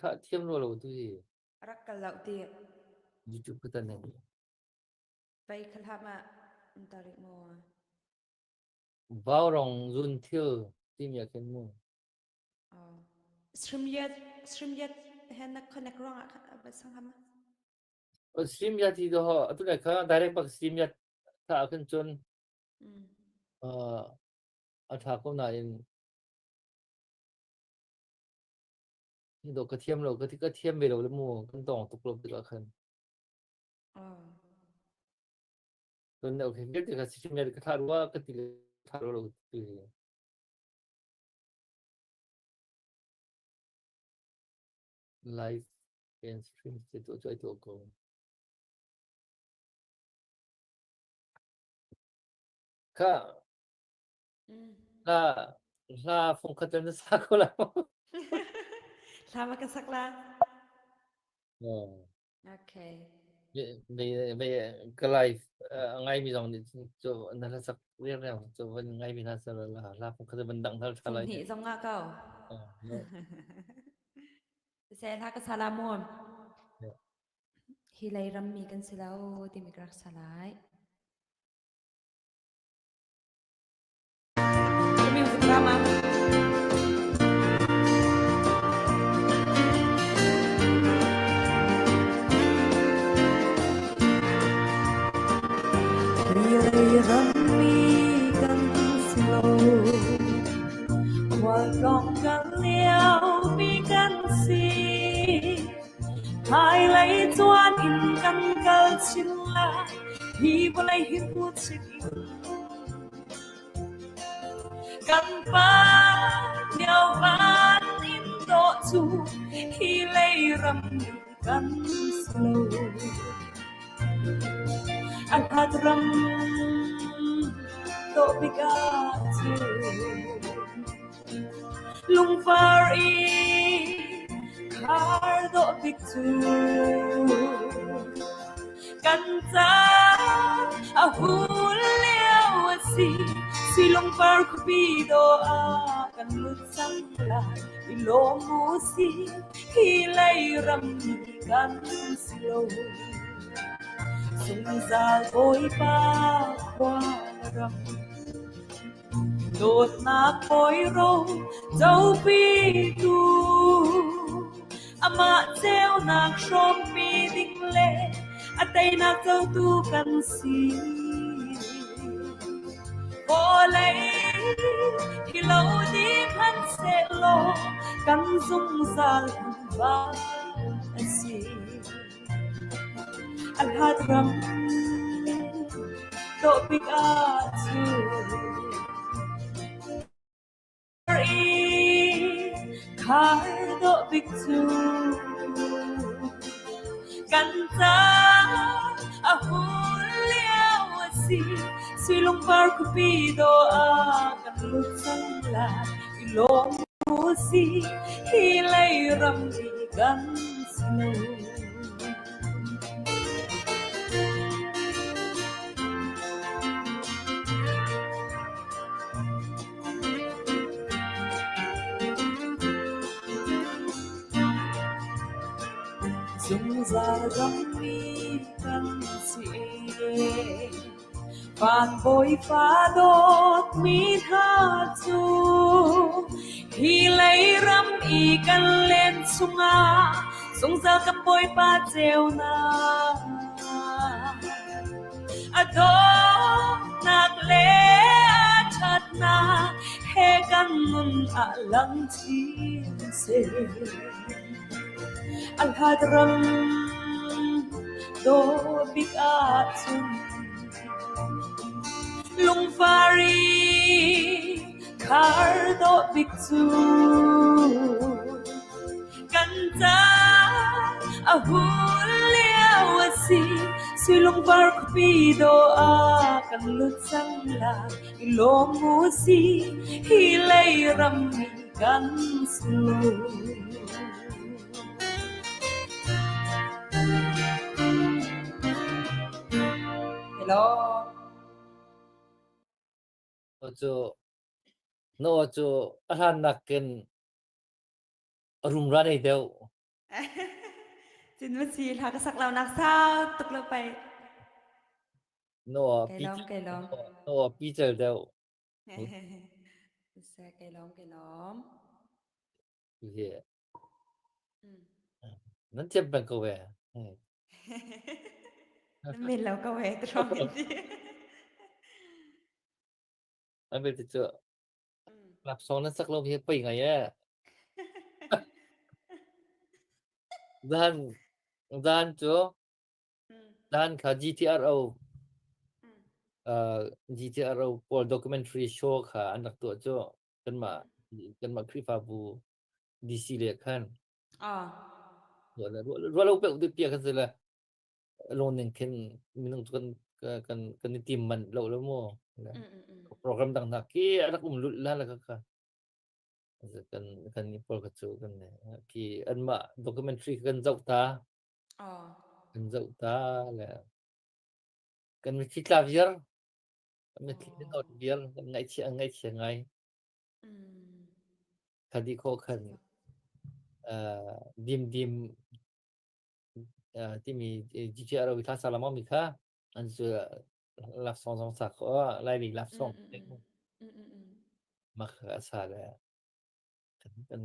Ka thiam lo lo tu hi. Rak kal lo ti. YouTube ka tan Pei khalham ah tarik mu. Vaurong zun thil timi ah khin mu. Oh. StreamYard StreamYard he na connect ruang ah va sang ham. StreamYard ti do atu lai kha direct bak StreamYard tha khin cun a tha ko nain do ka thiam lo ka ka thiam ve lo le mu kan tong tuk lo tikah khan. Cun okay vialte kha StreamYard ka thlah rua ka ti le thlah lo ti. Live and stream te tu cu ai tuah ko. Kha hla hla fung khat na sa ko la. Hla ma ka sak la. Okay. Me me ka live ngai mi zong nih cu na hla sak riang riang cu van ngai mi hna sa la hla fung khat van dang hal tha lai. Fung hnih zong nga ko. Se hla ka sala mu. Hi lei ram mi kan si lo timi ka rak salai. Music drama. Rammi kan si lo khualtlawng kan liopi kan si hmailei tuan in kan kal chin lai hi vawlei hi put chin in Kan pa lio van in dawh cu hi lei ram kan si lo. A hlat ram dawh bik ah cun lungvar i khar dawh bik cu Kan caan a hul lio a si. Suilungpar khuapi dawh ah kan lut cang lai. I lawm u si, hi lei ram mi kan si lo. Zungzal Bawipa khua ram. Dawtnak bawi ro copi tu Amah ceunak hrawmpi ding le a teinak cotu kan si. Vawlei hi lo dih hmanhsehlaw kan zungzal hmunhma a si. A hlat ram dawh bik ah cun Khar dawh bik cu kan caan a hul lio a si. Suilungpar khuapi dawh ah kan lut cang lai. I lawm u si, hi lei ram i kan si lo. Zungzal rammi kan si. Van Bawipa dawtmi hna cu hi lei ram i kan len chungah zungzal kan Bawipa ceunak A dawtnak le a ṭhatnak he kan nun ah lang chin seh. A hlat ram dawh bik ahcun lungvar i khar dawh bik cu Kan caan a hul lio a si. Suilungvar khuapi dawh ah kan lut cang lai. I lawm u si, hi lei ram mi kan si lo. Hello. Cu no cu a hlan nakin. A rumra nei deuh. Cun ma si hla ka sak lo nak sau tuk lo pei. No Kei lawm kei lawm. No pi cel deuh. Se kei lawm kei lawm. Yeah. Nan thiam peng ko ve. Na men lo ko ve trong in ti. An bel ti cu laksawng nan sak lo hi pei ngai e. Zan zan cu zan kha GTRO GTRO pawl documentary show kha an rak tuah cu kanmah kanmah Khrihfabu DC le khan ruah lo pe deuh pia kan si le lung ning khin minung cu kan kan kan i tim manh lo lo mu program dang hna ki a rak um lulh la la ka kan kan ni pawl ka cu kan ki anmah documentary kan zoh ta kan zoh ta le kan mitthli tla viar kan mitthli not viar kan ngaihchia ngaihchia ngai Khadi kho khan dim dim timi GTR thla sa lamang mi kha an cu laksawng zong sa kho Laimi laksawng mak a sa le kan kan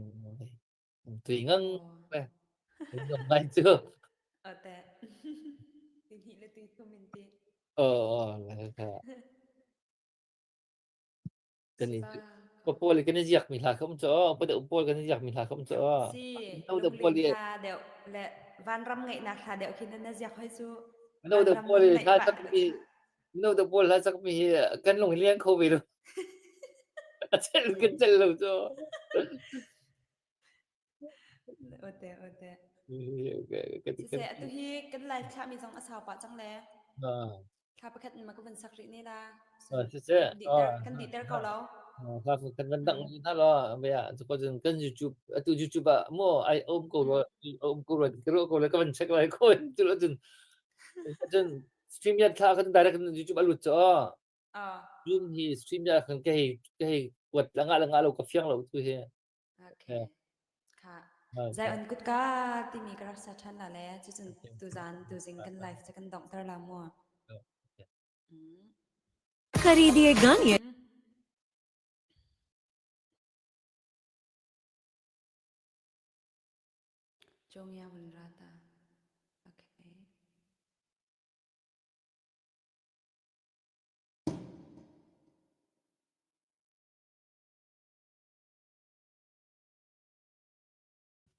tui ngang le ngai cu Ate. Tui le tui thum in ti. Oh, Kan i pawl kan i ziakmi hla kha um cu aw, pa deuh pawl kan i ziakmi hla kha um cu aw. Si, No deuh pawl lunglen hla deuh le vanram ngaihnak hla deuh khi na ziak hoi cu. No deuh pawl hla sakmi no deuh pawl hla sakmi hi kan lung liang kho ve lo. A cel kan cel lo cu. Ote ote. Siseh atu hi kan live thlahmi zong a sau pah cang le. Thla pakhat in ma ka van sak rih ne la. Siseh. Kan dihter ko lo. Thla kan van dang hna lo bia cu ko cun kan YouTube atu YouTube ah mo ai om ko ro om ko ro ka ro ko le ka van check lai ko tu lo cun cun stream yat thla kan direct YouTube alut cho. Zoom hi stream yat kan ka hei ka hei kuat la nga lo ka fiang lo tu hi. Okay. Kha. Zion kutka timi ka rak sa ṭhan la le cucun tuzan tuzing kan live cu kan donghter la mu. खरीदिए गाने Chongya bun rata. Okay.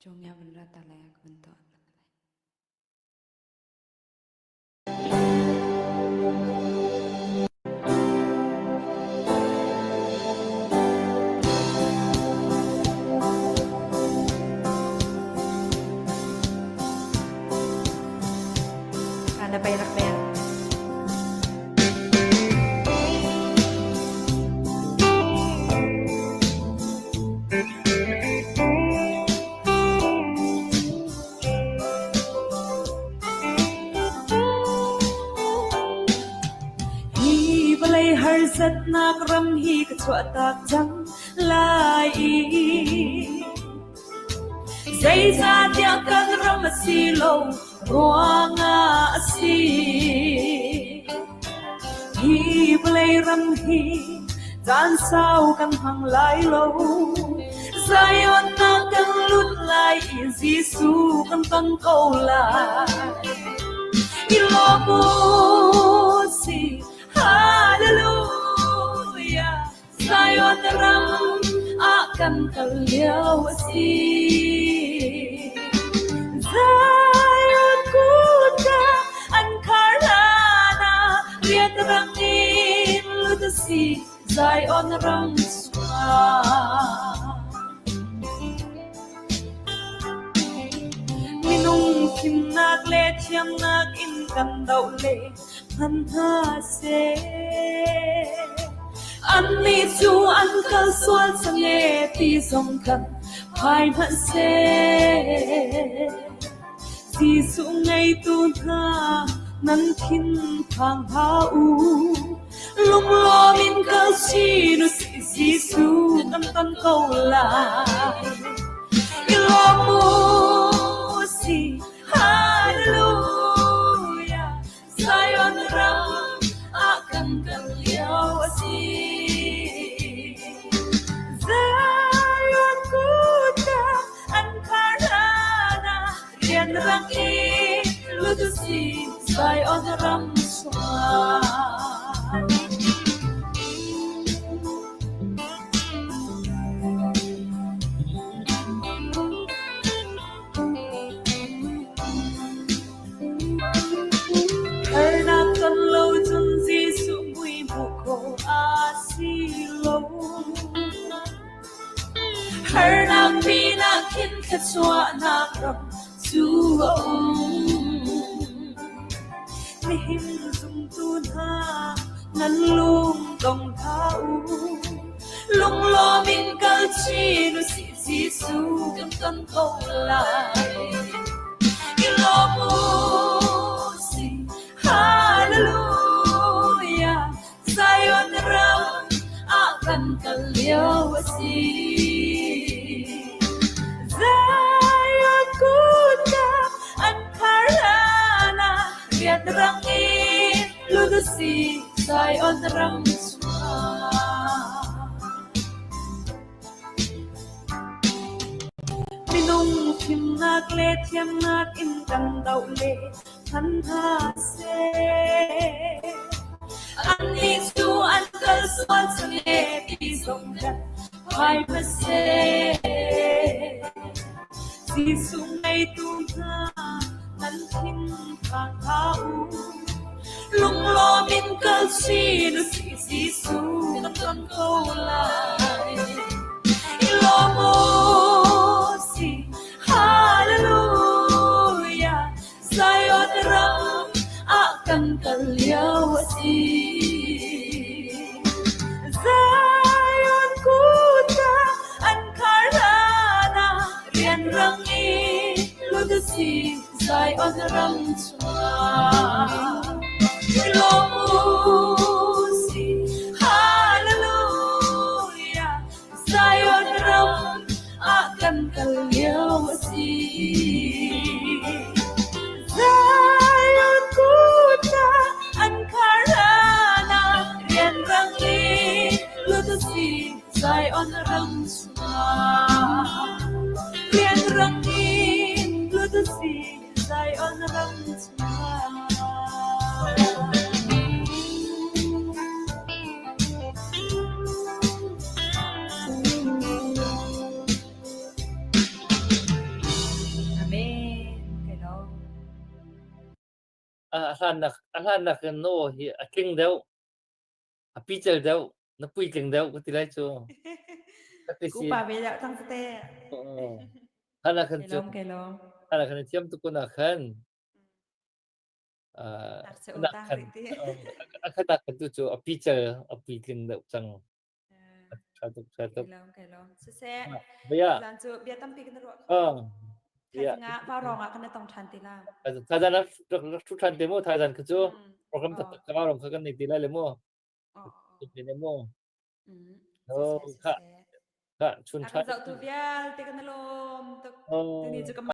Chongya bun rata le ka bun tuah. Kana bay rak bel. Hi vawlei harsatnak ram hi ka chuahtak cang lai i zeicahtiah kan ram a si lo ruangah a si. Hi vawlei ram hi caan sau kan hmang lai lo. Zion ah kan lut lai i Jesuh kan ton ko lai. I lawm u sih, Hallelujah. Zion ram ah kan kal lio a si. Zion kutka an khar hlan ah rianrang in lut a si. Zion ram chungah. Minung fimnak le thiamnak in kan doh le hman hna seh. Annih cu an kal sual cang ee ti zong kan phai hmanh seh. Jesuh ngeitu hna nan thin phang hlah u. Lunglawm in kal chin usih Jesuh kan ton ko lai. I lawm u si Hallelujah Zion ram ah kan kal lio a si. Zion kutka an khar hlan ah rianrang in lut u si Zion ram chungah. Harnak ton lo cun Jesuh mui hmuh khawh a si lo. Harnak pinah khin thluachuahnak ram cu a um. Nihin zumtu hna nan lung dong hlah u. Lunglawm in kal chin usih Jesuh kan ton ko lai. I lawm u sih Hallelujah Zion ram ah kan kal lio a si. Zion kutka an khar hlan ah rianrang in lut u sih Zion ram chungah. Minung fimnak le thiamnak in kan doh le hman hna seh. Annih cu an kal sual cang e ti zong kan phai hmaseh. Jesuh ngeitu hna nan thin phang hlah u. Lunglawm in kal chin usih Jesuh kan ton ko lai. I lawm u sih Hallelujah Zion ram ah kan kal lio a si. Zion kutka an khar hlan ah rianrang in lut u sih Zion ram chungah. I lawm u sih Hallelujah Zion ram ah kan kal lio a si. Zion kutka an khar hlan ah rianrang in lut u sih Zion ram chungah. Rianrang in lut u sih Zion ram chungah. Amen. Kai lawm. A hlannak a hlannak in na aw hi a tling deuh. A pical deuh. Na puitling deuh ka ti lai cu. Ka ti Ku si. pa ve deuh tang tete. Oo. Hlanah khan Kai cu lawm kai lawm. hlanah khan thiam tuk kun ah khan A khat tu cu a pical a puitling deuh cang. Ṭha tuk, ṭha tuk. Kai lawm. Siseh, Bia. Zan cu bia tampi kan ruah. Ah. Bia. Vau rong ah kan tong ṭhan ti la. Thaizan rak rak ṭhu ṭhan te mu thaizan kha cu program tak tak rong kha kan nei ti lai le mu. Ne mu. Oh, kha. Kha chun ṭha. Zoh tu vialte kan lawm tuk. Tuni cu ka.